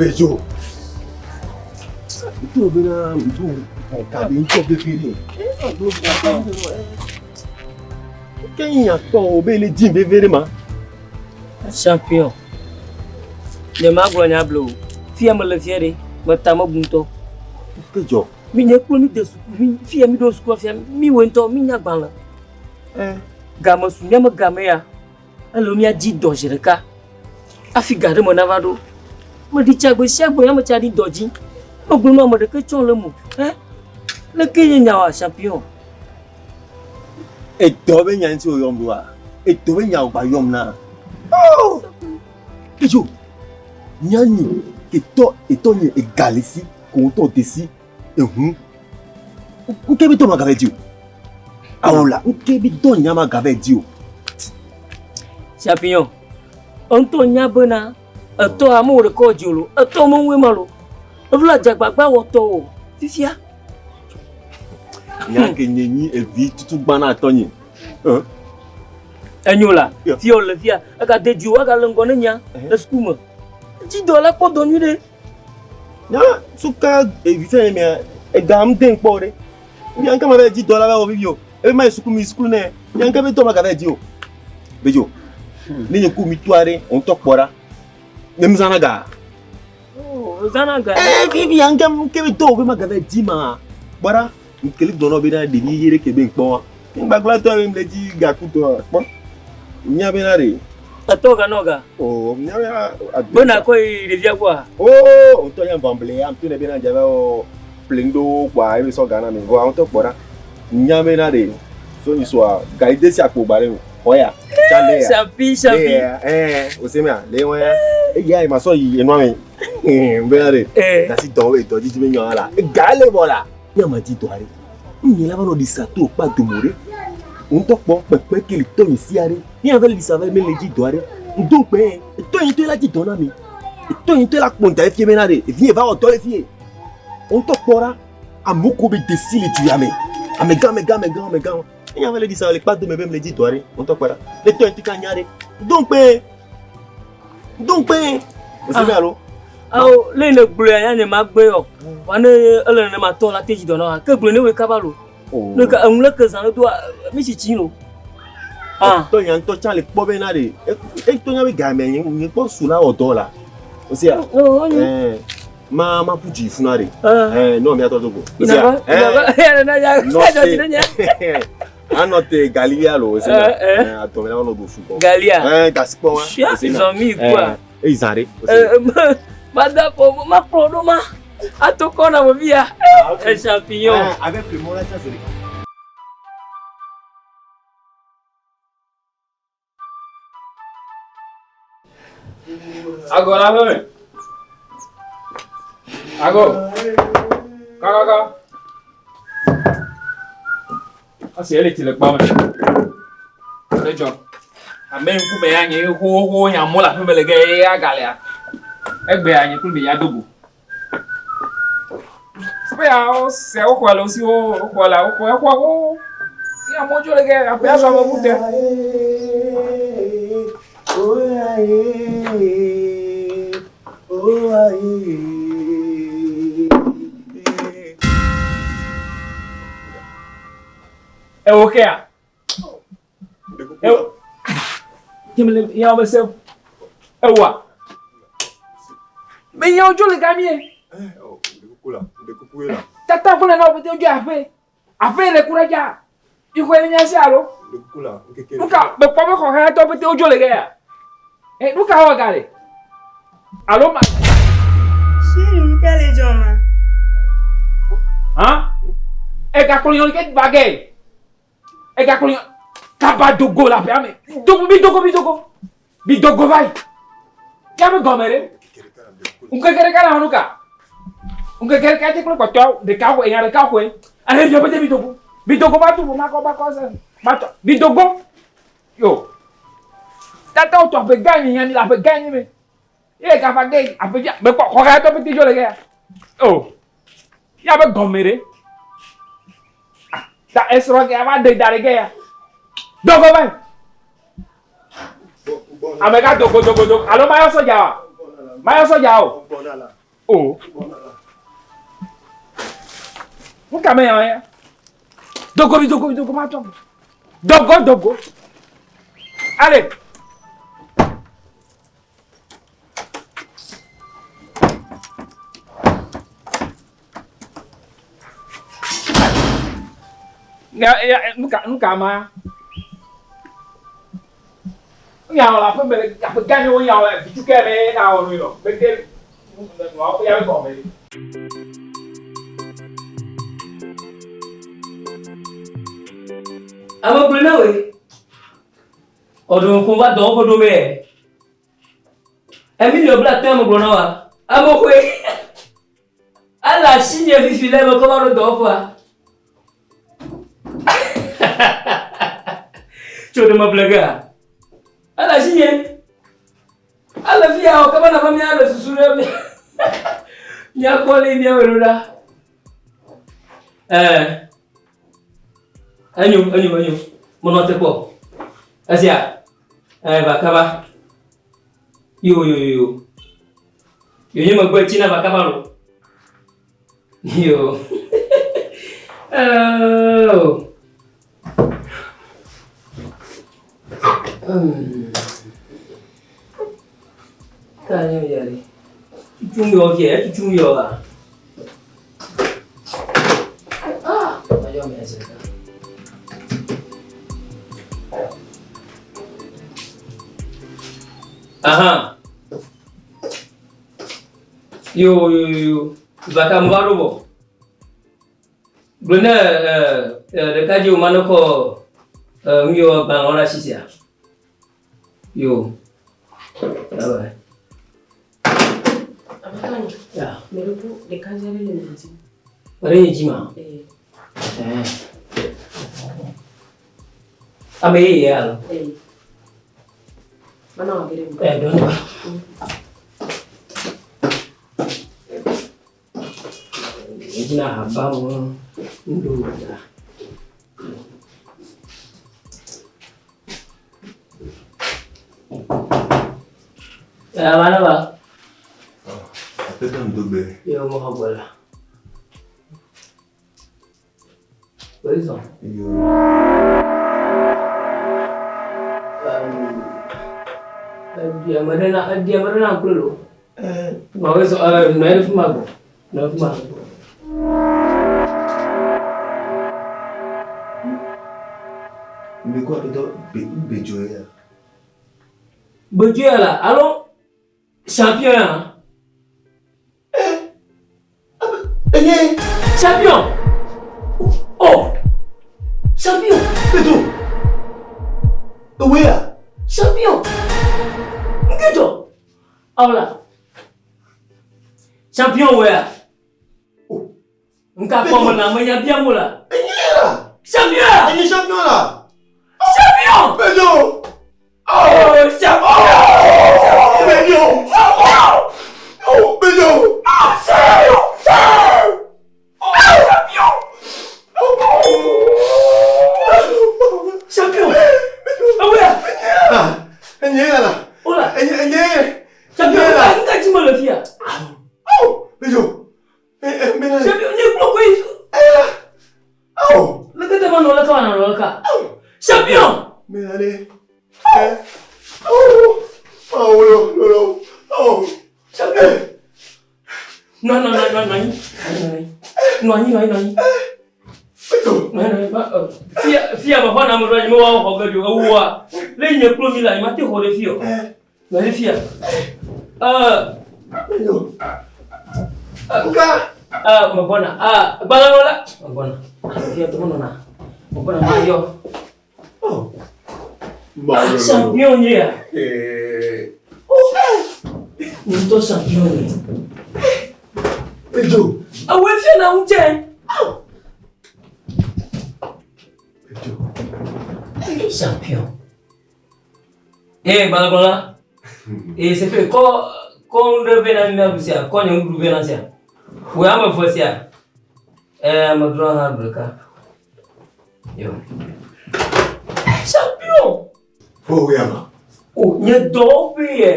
Bedzo. Ŋutɔ bena ŋdo gaɖe ŋutɔ vevi ɖe. Ke nya tɔ o be le di vevi ɖe ma. Champion. Nye ma gblɔ nya blo. Fia me le fia ɖe. Me ta me bu ŋutɔ. Ke dzɔ. Mi nye kple mi de suku mi fia mi ɖo suku fia mi wɔ ŋutɔ mi nya gbalẽ. Eh. Game su mía me game ya. Ele mía dzi dɔ zi ɖeka. Hafi ga ɖe me nava ɖo. Meɖi tsa gbe sia gbe ame tsa ɖi dɔ dzi. Megblɔ na ame ɖeke tsɔ le mo. Eh? Leke nye nya wa champion? Edɔ be nya ŋuti wòyɔm ɖoa? Edɔ be nya wògba yɔm na? Oh! Edzo, nyanyi etɔ etɔ nye ega le si, ko ŋutɔ de si, ehu. Ŋke be dɔ ma gave di o. Awola, ŋke be dɔ nya ma gave di o. Champion, ŋutɔ nya bena etɔ amewo ɖeka dzi o lo, etɔ meŋue ma lo. Eɖo la dzagbagba wɔtɔ o fifia. Nya ke nye nyi evi tutu gbã na tɔ nye. Enyo la, fia wòle fia, egade dzi o, egale ŋgɔ ne nya le suku me. Dzi dɔ la kpɔ dɔ nyui ɖe. Nya suka evi fɛn mea, ega ŋu den kpɔ ɖe. Nya ŋke ma be dzi dɔ la be wɔ vivi o. Ebe ma yi suku mi suku ne. Nya ŋke be dɔ ma gave dzi o. Bedzo, ne nye ku mi toa ɖe, ŋutɔ kpɔ ɖa. Ne mi zãna ga. Oh, zãna ga. Eh, vivi ya ŋke ŋke be dɔ be ma gave dzi ma. Kpɔ ɖa, ŋkeli gblɔ na be na ɖevi yeye ɖe ke be ŋkpɔ. Ŋgbagblɔ tɔ be ŋle dzi gaku tɔ kpɔ. Nya be na ɖe. Etɔ ga nɔ ga. Oh, nya be na. Be na kɔ yi ɖevia gbɔa. Oh, ŋutɔ nya vɔmble ya ŋutɔ ne be na dze be o ple ŋɖo kpɔa ebe sɔ ga na mi. Vɔ ŋutɔ kpɔ ɖa. Nya be na ɖe. So nyi soa ga yi de si akpo gba ɖe o. Xɔ ya. Tsa le ya. Sapi sapi. Eh, o se mea le wɔn ya. Eya yi ma sɔ yi enua me. Be na ɖe. Gasi dɔ be dɔ didi be nyɔ la. Ga le bɔ la. Nya ma dzi dɔ ɖe. Nye la va nɔ ɖisa to kpa domo ɖe. Ŋutɔ kpɔ kpekpe ke le tɔ nyi sia ɖe. Nye va le ɖisa va me le dzi dɔ ɖe. Ŋdo kpe. Etɔ nyi to la dzi dɔ na mi. Etɔ nyi to la kpɔ ŋda efie be na ɖe. Evi va wɔ dɔ le fie. Ŋutɔ kpɔ ɖa. Amewo ko be desi le du ya me. Amegã, amegã, amegã, amegã. Nye va le ɖisa le kpa dome be me le dzi dɔ ɖe. Ŋutɔ kpɔ ɖa. Le tɔ nyi to ka nya ɖe. Ŋdo kpe. Ŋdo kpe. Ose be alo. Awo le ne gblɔ ya ne ma gbe yɔ. Wa ne ele ne ma tɔ la te dzi dɔ na wa. Ke gblɔ ne we kaba lo. Ne ka enu le ke zã le doa mi tsitsi lo. Ah. Tɔ nya ŋutɔ tsã le kpɔ be na ɖe. Etɔ nya be game nye nye kpɔ su la wɔ dɔ la. Ose ya. Eh. Ma ma ƒu dzi funa ɖe. Eh, nɔ mia tɔ do go. Ose ya. Eh. Na ya. Nɔ te. Anɔ te Galilea lo ose ya. Eh, atɔ me la nɔ do fu kɔ. Galia. Eh, gasikpɔ wa. Ose ya. Zɔmi kua. Eh, zã ɖe. Eh, ma da fɔ ma kplɔ ɖo ma. Ato kɔ na mo via. Eh, champignon. Eh, avec le mot là, ça c'est Agora la me. Ago. Kakaka. Asi ele tsi le kpa me. Le dzɔ. Ame ŋkume ya nye xoxo nya mo le aƒeme le ge ya galea. Egbea nye kple mi ya dogo. Teƒe ya wo se woxɔ le wo si woxɔ le woxɔ exɔ wo. Ya mo dzo le ge aƒea zɔ ame ŋu te. Ewo kea? Ewo. Kimle ya wo se. Ewa. Me ya wo dzo le gamie. Tata kple na wo dzo aƒe. Aƒe le ku ɖe dza. Ixɔe le mía si alo? Nuka mekpɔ be xɔ xayatɔ pete wodzo le ge ya? Eh, nuka wɔ gale? Alo ma. Chérie, nu ka le dzɔ ma? Hã? Egakplɔ nyɔnu ke va ge. Egakplɔ nyɔnu kaba dogo le aƒea me. Dogo bi dogo bi dogo. Bi dogo va yi. Ya be gɔme ɖe. Ŋkeke ɖeka na nu ka? Ŋkeke ɖeka dzi kple kpɔtɔawo ɖeka xɔe nya ɖeka xɔe. Ale ɖe pete bi dogo. Bi dogo va tu makɔ makɔ se. Matɔ bi dogo. Yo. Tata wotɔ aƒe gã nyi nya mi le aƒe gã nyi me. Ye gafa ge aƒe dzi mekpɔ xɔ ga tɔ pete dzo le ge ya. Oh. Ya be gɔme ɖe. Ta esrɔ̃ ge ava ɖe da ɖe ge ya. Dogo va yi. Ame ka dogo dogo dogo alo mayɔ sɔdza wa. Mayɔ sɔdza o. O. Nu ka me ya? Dogo mi dogo mi dogo ma tɔ. Dogo dogo. Allez. Ya ya nu ka nu ka ma? Nya wɔ le aƒe me aƒe gã nye wo nya wɔ vitukɛ me na wɔ nu yɔ. Mede nuawo ya be gɔme. Ame gblɔe na wòe. Ɔɖo ŋku va dɔwɔƒe ɖo mee. Emilio bla tɔe megblɔ na wa. Ame xoe. Ele asinye fifi le mekɔ va ɖo dɔwɔƒea. Tso ɖe meble gea. Ele asinye. Ele fia o kaba na mía le susu ɖe mía. Míakpɔ le míawɔe ɖo ɖa. Ɛɛ. Enyo, enyo, enyo. Menɔ te kpɔ. Esia. Ɛɛ va kaba. Yo yo yo. Yo nye megbe tsi na va kaba lo. Yo. Oh. Ka nye yare. Tutum yɔ fie, tutum yɔ wa. Ah, mayɔ mɛ zeka. Aha. Yo yo yo. Vaka mo va ɖo vɔ. Gblɔ ne ɖekadze wo ma ne kɔ nu yiwo agbalẽwo ɖe asi sia. Yo. Bye bye. Abatani. Ya. Meɖoku ɖekadze aɖe le nye dzi. Ɖe nye dzi ma? Ee. Eh. Ame yeye alo? Ee. Mana wòage ɖe eme. Eh, ɖo nu. Edina haba mo ndo ya. Eh, mana ba? Aƒetɔ ŋdogbe. Yo mo habala. Horizon. Yo. Eɖi ame ɖe na eɖi ame ɖe na ŋku lo. Nɔ zɔ nɔ anyi ɖe fi ma gbɔ. Nɔ fi ma gbɔ. Mbekɔ aƒetɔ be bedzo ya. Bedzo ya la alo champion ya. Enye. Champion. Oh. Champion. Bedzo. Ewe ya. Champion. Nkedzo. Awola. Champion wea. Oh. Nka kpɔ me na menya biam wo la. Enye la. Champion. Enye champion la. Champion. Bedzo. Oh, champion. Oh, Bedzo. Oh, Bedzo. Oh, champion. Oh, champion. Champion. Ewe. Enye la. Ola. Enye enye. Champion. Enye la. Nka dzi me le fia. Oh, Bedzo. Eh, mena. Champion nye kplɔ koe. Eh. Oh. Leke te ma nɔ leke wa nɔ leka. Champion. Mena le. Eh. Oh. Oh, lo, lo, lo. Oh. Champion. Nɔ nɔ nɔ nɔ nɔ anyi. Nɔ anyi nɔ anyi nɔ anyi. Bedzo. Nɔ anyi nɔ anyi. Ba fia fia me xɔ na ame ɖo anyi me wa xɔ ge ɖo ewua. Le nye kplɔ mi la anyi ma te xɔ ɖe fia o. Nɔ anyi fia. Bedzo. Nka. Me gbɔna. Gbalẽ la. Me gbɔna. Fia to me nɔna. Me gbɔna ma yɔ. Oh. Champion nye ya. Eh. Ŋutɔ champion nye. Bedzo. Ewoe fia na ŋu tsɛ. Bedzo. Champion. Eh, gbalẽgblɔla. Eh, c'est fait. Kɔ kɔ nu ɖe vɛ na mi miaɖu sia. Kɔ nye nuɖuɖu vɛ na sia. Wò ame eve sia. Eh, ame drɔ hã ɖu ɖeka. Yo. Champion. Oh, yama. O, nye dɔwɔƒe ye.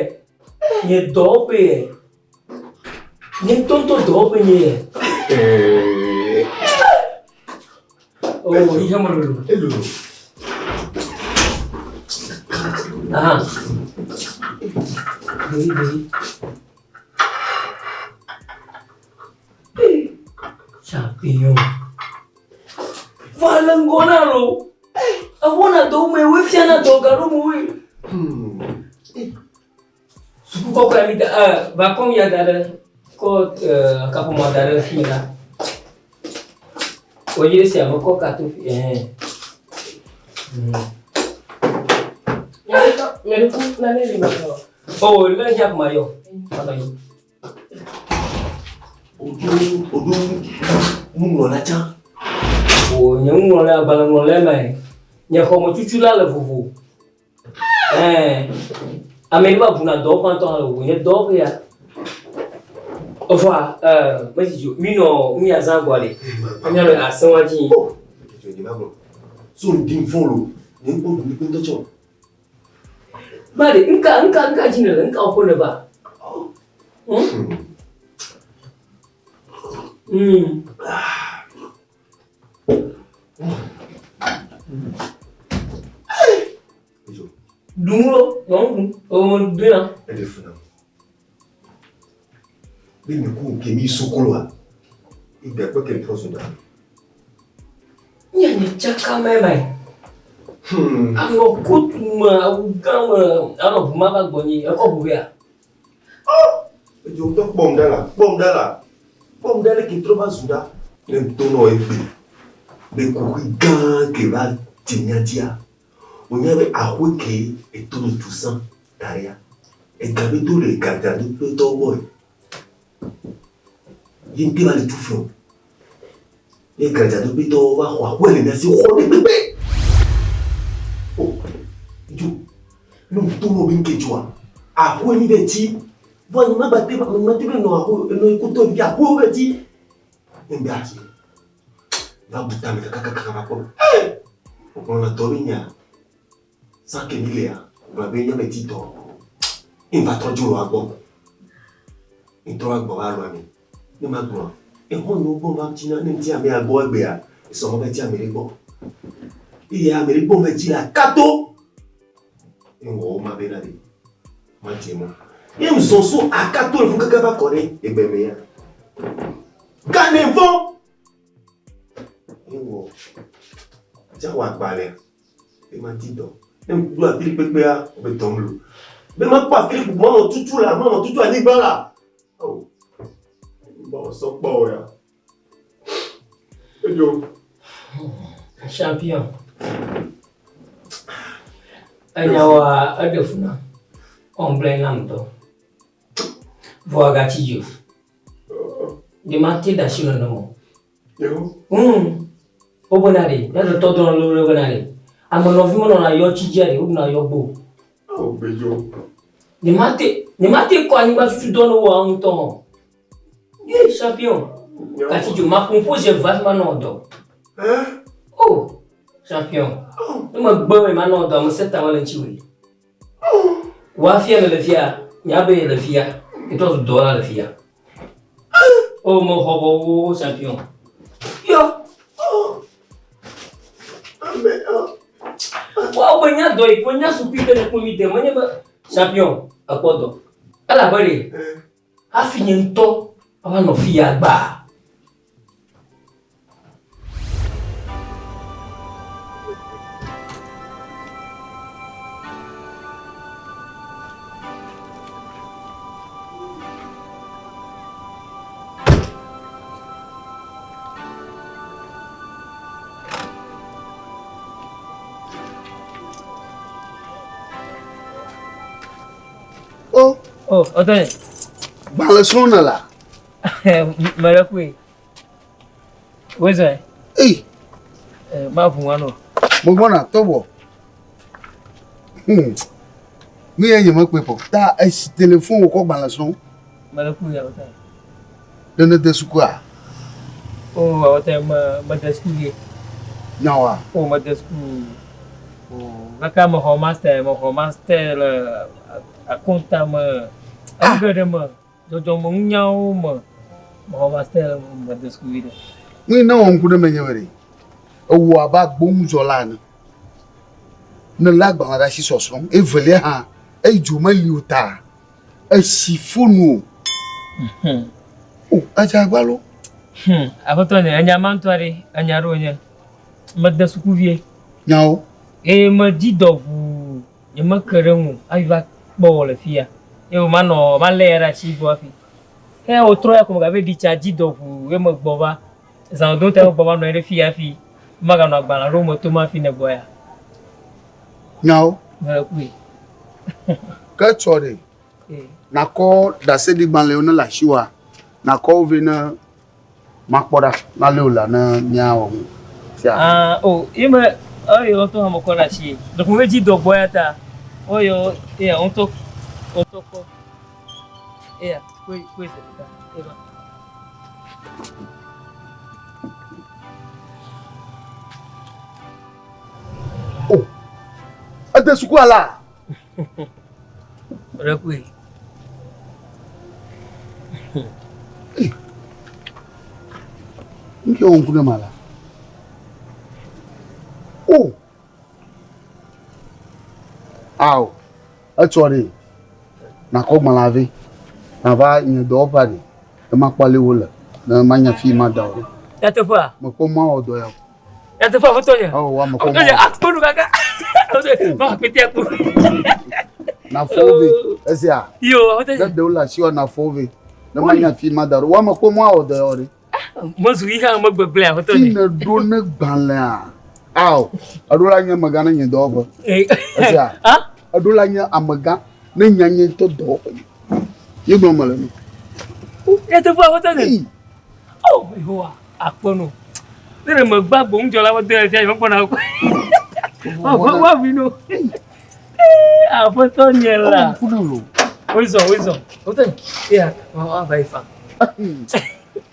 Nye dɔwɔƒe ye. Nye ŋutɔŋutɔ dɔwɔƒe nye ye. Oh, ihe me lolo. Elolo. Aha. Ɖevi, ɖevi. Champignon. Va le ŋgɔ na lo. Ewɔna dɔ me, woe fiana dɔ gaɖo me woe. Suku kɔkɔ ya mi da, eh, va kɔm ya da ɖe, kɔ eh, kaƒomɔ da ɖe fi la. Wònyi ɖe sia me kɔ ka to fi, eh. Nyɔnu nane li ma yɔ. Oh, le hiã ma yɔ. Ma yɔ. Oɖo oɖo nuŋlɔla tsã. O nye nuŋlɔla agbalẽŋlɔla ma ye. Nye xɔmetutu la le vovo. Ɛɛ ame yi va buna dɔwɔƒe ŋutɔ hã le vovo. Nye dɔwɔƒe ya. Evɔa ɛɛ medidi o. Mi nɔ mi azã gbɔ le. Míanɔ asẽwa dzi. So ŋdi ŋfɔ lo, nye ŋkpɔ ɖu mi kpe ŋutɔ tsɔ. Ba ɖe ŋka ŋka ŋka dzi nèle ŋka wɔƒe nèva? Hmm? Hmm. Ɖu lo, nɔ nu ɖum. O me ɖui na. Eɖe fu nam. Be nye ku ke mi sukulu igbe kpe ke trɔ zu ɖa. Nye nye tsaka mɛ mɛ. Anɔ kotu me, awu gã me, anɔ ʋu ma va gbɔnye, ekɔ ʋu vɛa? Edzo ŋutɔ kpɔm ɖa la, kpɔm ɖa la, kpɔm ɖa le ke trɔ va zu ɖa. Ne ŋutɔ nɔ egbe, be kuxi gã ke va dze mía dzia, wònya be axɔe ke eto ne tu sã da ɖea, ega be do le gadzraɖoƒetɔwo gbɔe. Ye ŋute va le tu fiɔ. Ye gadzraɖoƒetɔwo va xɔ axɔe le mía si xɔ ɖe kpekpe. O, dzo, ne ŋutɔ nɔ be ŋke dzoa, axɔe mi be tsi. Vɔ nye magba te, mate be nɔ axɔe, enɔ ekutɔ vi axɔe be tsi. Ne ŋbe asi. Va bu tame kakakaka va kpɔ. Ee! Wogblɔna dɔ be nya. Zã ke mi lea, wogblɔ be nya me ti dɔ. Ne va trɔ dzo lɔa gbɔ. Ne trɔ va gbɔ va lɔa mi. Ne ma gblɔ, exɔ nyewo gbɔ va tina, ne ŋuti amea gbɔ egbea, esɔ ma va ti ame ɖe gbɔ. Eye ame ɖe gbɔ va dzi la kato. Ne wɔ wo ma bena ɖe, ma dze mɔ. Ye ŋzɔ so akato le fu kaka va kɔ ɖe egbe me ya. Gane vɔ. Ne wɔ, dza wɔ agbalẽa. Be ma di dɔ. Ne ŋku afi ɖe kpekpea, be dɔm lo. Be ma kpɔ afi ɖe bubu, manɔ tutu la, manɔ tutu anyigba la. Oh. Ba sɔ kpɔ o ya. Edzo. Champion. Enyawoa eɖe fu nam. Ɔŋgblẽ nam ŋutɔ. Vɔa gatsi dzi o. Nye mate ɖe asi nenem o. Wobena ɖe, mía detɔ dɔnɔ lolo ɖe bena ɖe. Ame nɔvi menɔna yɔ tsi dzia ɖe, woɖuna yɔ gbo. Nye mate, nye mate kɔ anyigba tutu dɔ ne woa ŋutɔ o. Ye champion. Gatsi dzi o, maƒo ƒo zi eve hafi manɔ dɔ. Oh, champion. Ne megbe me manɔ dɔ, ame sia ta mele ŋuti wòe. Woafia le le fia, nya be le fia, etrɔ zu dɔwɔla le fia. Oh, mexɔ bɔ wo champion. Yɔ. Woawo be nya dɔ yi ko nya suku yi ke ne kpɔ mi de menye be champion ekpɔ dɔ. Elabe ɖe hafi nye ŋutɔ ava nɔ fi ya gbaa. O. Oh, attendez. Gbalẽ srɔ̃ ne la. Mele koe. Wezɔe. Ei. Ma ʋu wa nɔ. Mo gbɔna tɔbɔ. Nu ye nye mekpe pɔ. Ta esi telefon wokɔ gbalẽ srɔ̃. Mele koe awɔta. Ɖe ne de sukua? Oh, awɔta me me de suku ye. Nyawa. Oh, me de suku. Oh, kaka me xɔ master, me xɔ master le akonta me. Enu geɖe me, dzɔdzɔmenunyawo me, mexɔ master le eme, mede sukuvi ɖe. Nu yi ne wɔ ŋku ɖe menye be ɖe, ewɔ abe agboŋudzɔla ene. Ne lé agbalẽ ɖe asi sɔsrɔ̃m. Evelia hã, eyi dzo meli o ta, esi fonu o. O, edze agba lo. Hmm, aƒetɔ nye, enya ma ŋutɔ ɖe, enya ɖe wònye. Mede suku vie. Nyawo. Eye medi dɔ ʋuu, nyemeke ɖe eŋu o hafi va kpɔ wò le fiya. Eye manɔ, malé ya ɖe asi gbɔ hafi. Ke wòtrɔ ya ko megava ɖi tsa di dɔ ʋuu ye megbɔ va. Zã dodo ta megbɔ va nɔ anyi ɖe fiya hafi maganɔ agbalẽ aɖewo me tom hafi nègbɔ ya. Nyawo. Mele kpɔe. Ke tsɔ ɖe, nakɔ ɖaseɖigbalẽwo ne le asiwòa, nakɔ wo vɛ ne makpɔ ɖa ne ale wòle ne míawɔ nu sia. Ah, oh, ye me eyo ŋutɔ hã mekɔ ɖe asi. Ɖeko medzi dɔ gbɔ ya ta. Oyo, eya ŋutɔ ŋutɔ kpɔ. Eya, kpɔe kpɔe zi ɖeka. Eva. Oh, ede suku alea? Ɖe koe. Nu ke wɔm ku ɖe ma la. O. Ao. Etsɔ ɖe. Nakɔ gbalẽa vɛ. Nava nye dɔwɔƒea ɖe. Ne makpɔ ale wole. Ne manya fi ma da wo ɖo. Nyateƒea? Mekpɔ mawɔ dɔ ya o. Nyateƒe aƒetɔ nye. Ɔ wa mekpɔ Aƒetɔ nye akpɔ nu kaka. Ma akpete akpɔ. Nafɔ wo vɛ. Esia. Yo aƒetɔ nye. Ne ɖewo le asiwò nafɔ wo vɛ. Ne manya fi ma da ɖo. Wa mekpɔ mawɔ dɔ ya o ɖe. Mezu yi hã megbegblẽ aƒetɔ nye. Fi ne ɖo ne gbalẽa. Ao. Eɖo la nye amegã ne nye dɔwɔƒe. Esia. Eɖo la nye amegã ne nya nye ŋutɔ dɔwɔƒe. Ye gblɔ mele nu. Nyateƒe aƒetɔ nye. Oh Yehowa akpɔ nu. Ne ɖe megba gboŋudzɔla ƒe dɔ ya fia mekpɔ na ko. Woavi no. Aƒetɔ nye la. Wozɔ wozɔ. Aƒetɔ nye. Eya woava yi fa.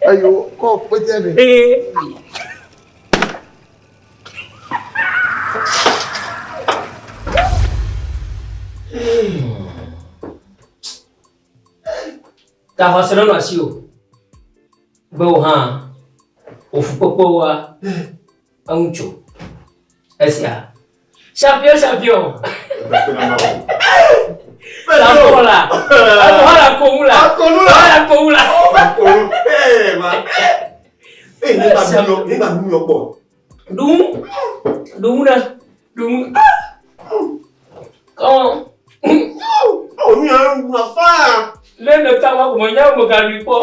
Eyo kɔ kpete ɖe. Ee. Ta xɔse nenɔ asiwò be wò hã wò fukpekpewoa eŋu tso. Esia. Champion, champion. Champion la. Wala kowu la. Wala kowu la. Ɖu, ɖu ɖe, ɖu. Kɔn. Ne ne ta wa ko nya mo ga lui kpɔ.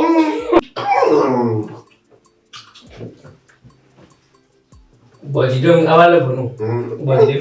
Gbɔdzi ɖe ŋu ava le venu. Gbɔdzi ɖe.